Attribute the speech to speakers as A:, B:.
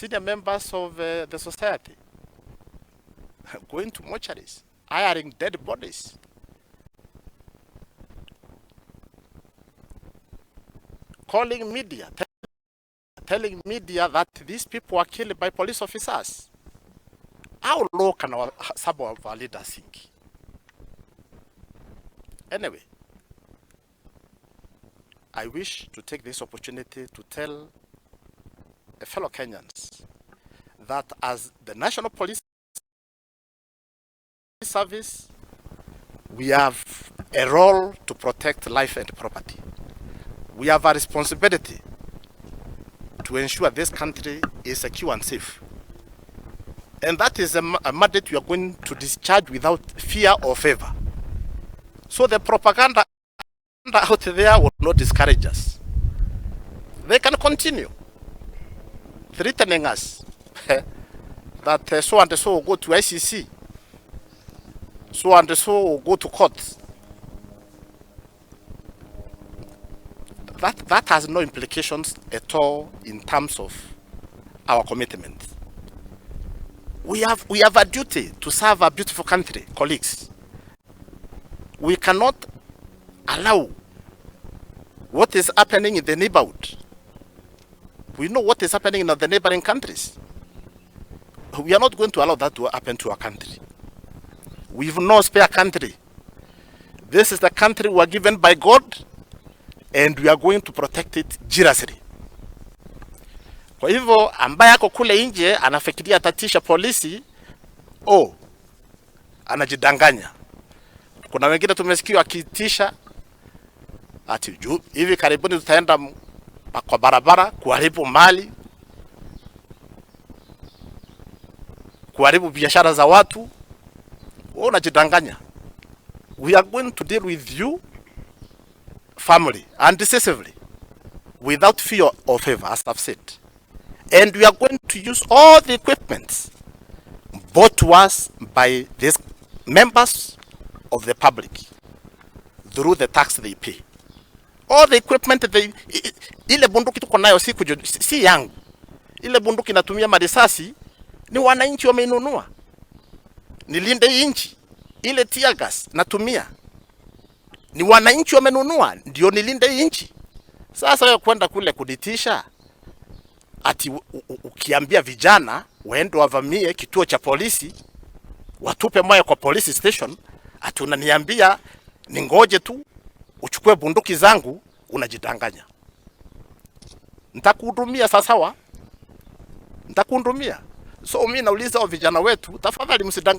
A: Senior members of the society going to mortuaries, hiring dead bodies, calling media, telling media that these people were killed by police officers. How low can some of our leaders think? Anyway, I wish to take this opportunity to tell fellow Kenyans that as the National Police Service, we have a role to protect life and property. We have a responsibility to ensure this country is secure and safe. And that is a mandate we are going to discharge without fear or favor. So the propaganda out there will not discourage us. They can continue threatening us that so and so will go to ICC, so and so will go to court. That has no implications at all in terms of our commitment. We have a duty to serve our beautiful country, colleagues. We cannot allow what is happening in the neighborhood. We know what is happening in the neighboring countries. We are not going to allow that to happen to our country. We have no spare country. This is the country we are given by God, and we are going to protect it jealously. Kwa hivyo ambaye ako kule nje anafikiria atatisha polisi, oh, anajidanganya. Kuna wengine tumesikia akitisha ati juu hivi karibuni tutaenda kwa barabara kuharibu mali, kuharibu biashara za watu. Wewe unajidanganya. We are going to deal with you firmly and decisively without fear or favor, as I've said. And we are going to use all the equipment bought to us by these members of the public through the tax they pay. All the equipment they, ile bunduki tuko nayo si yangu. Ile bunduki natumia marisasi ni wananchi wameinunua. Nilinde hii nchi. Ile tear gas natumia ni wananchi wamenunua, ndio nilinde hii nchi. Sasa wewe kwenda kule kuditisha ati ukiambia vijana waende wavamie kituo cha polisi watupe moyo kwa police station, ati unaniambia ningoje tu uchukue bunduki zangu, unajidanganya. Nitakuhudumia sawasawa, nitakuhudumia. So mimi nauliza wa vijana wetu, tafadhali msidanganye.